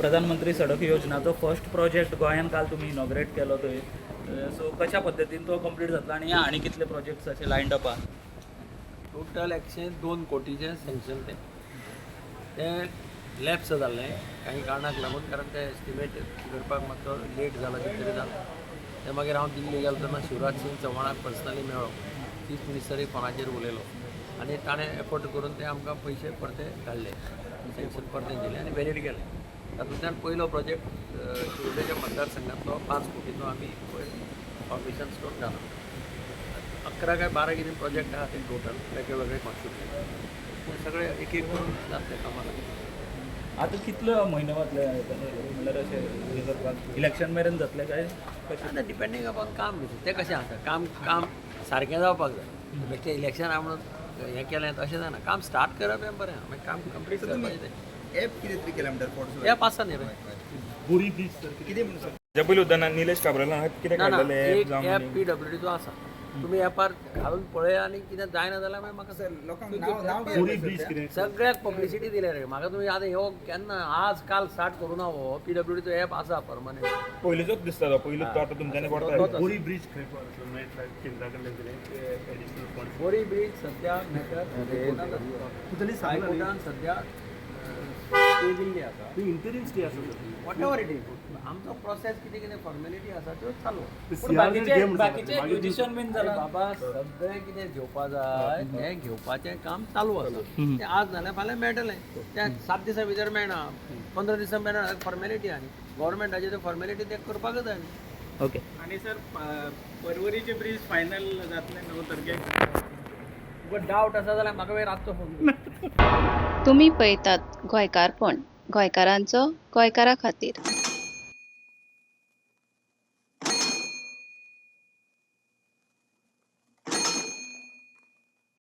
प्रधानमंत्री सडक योजनाचो फर्स्ट प्रोजेक्ट गोंयान काल तुमी इनॉग्रेट केलो थंय. सो कशा पद्दतीन तो कंप्लीट जातलो आनी आनी कितले प्रोजेक्ट्स अशे लायंड अप आहा? टोटल 102 कोटीचें सँक्शन. तें तें लॅप्स जाल्लें काही कारणाक लागून, कारण तें एस्टिमेट करपाक मातसो लेट जाला, कितें तरी जालें तें. मागीर हांव दिल्ली गेलो तेन्ना शिवराज सिंग चौहाणाक पर्सनली मेळ्ळो, चीफ मिनिस्टरूय फोनाचेर उलयलो आनी ताणें एफर्ट करून ते आमकां पयशे परते घाडले, सँक्शन परते दिले आनी व्हॅलीड केले. तातूंतल्यान पयलो प्रोजेक्ट शिरोडेच्या मतदारसंघातलो 5 कोटीचो आमी पयर फावंडेशन स्टोन घाला. 11 काय 12 कितें प्रोजेक्ट आहा ते टोटल वेगळे वेगळे कॉन्स्टिट्युएन्सी. पूण सगळे एक एक करून जातले कामाक. आतां कितले म्हयने वतले म्हणल्यार अशें हें करपाक? इलेक्शन मेरेन जातलें काय कशें? आतां डिपेंडींग अपॉन काम कितें तें, कशें आसा. काम काम सारकें जावपाक जाय. बेश्टें इलेक्शन आहा म्हणून हें केलें तशें जायना. काम स्टार्ट करप हें बरें आहा, मागीर काम कंप्लीट करपाचें तें. ॲप कितें तरी केलें म्हणटात फोर्स. एप आसा न्ही रे. बोरी ब्रीज सर. कितें म्हणून सर? जे पयलीं उदना निलेश काब्रालान कितें ना ना. काडलेलें एक जावं एप पीडब्ल्यूडीचो आसा. तुमी एपार घालून पळया आनी कितें जायना जाल्यार मागीर म्हाका सर, लोकांक नाव नाव बोरी ब्रीज कितें? सगळ्याक पब्लिसिटी दिल्या रे म्हाका. तुमी आतां ह्यो केन्ना आज काल स्टार्ट करूं ना. हो पीडब्ल्यूडीचो एप आसा परमनंट. पयलींचोच दिसता तो, पयलींच तो आतां तुमच्यांनी पडटा. बोरी ब्रीज खंय पावलो? मेळटला केंद्रा कडल्यान कितें एडिशनल फंड? बोरी ब्रीज सध्या मॅटर तरी सांगला न्ही. हायकोर्टान सध्या स्टे दिल्ली आसा. इंटरिम स्टे आसा sir. What ever it is, आमचो प्रोसेस कितें कितें फॉर्मेलिटी आसा त्यो चालू. पूण बाकीचे बाकीचे मागीर एक्विजिशन बीन अरे जालां? बाबा, सगळें कितें घेवपा जाय तें घेवपाचें काम चालू आसा. तें आज नाल्यार फाल्यां मेळटलें. तें 7 दिसां भितर मेळना, 15 दिसां मेळना. फॉर्मेलिटी आनी गव्हर्मेंटाचे ते फॉर्मेलिटी ते करपाकच जाय न्ही. ओके. आणि सर, पर्वरीचे ब्रिज फायनल जातले 9 तारखेक? तुका डावट आसा जाल्यार म्हाका मागीर रातचो फोन कर. तुमी पळयतात गोंयकारपण, गोंयकारांचो गोंयकारा खातीर.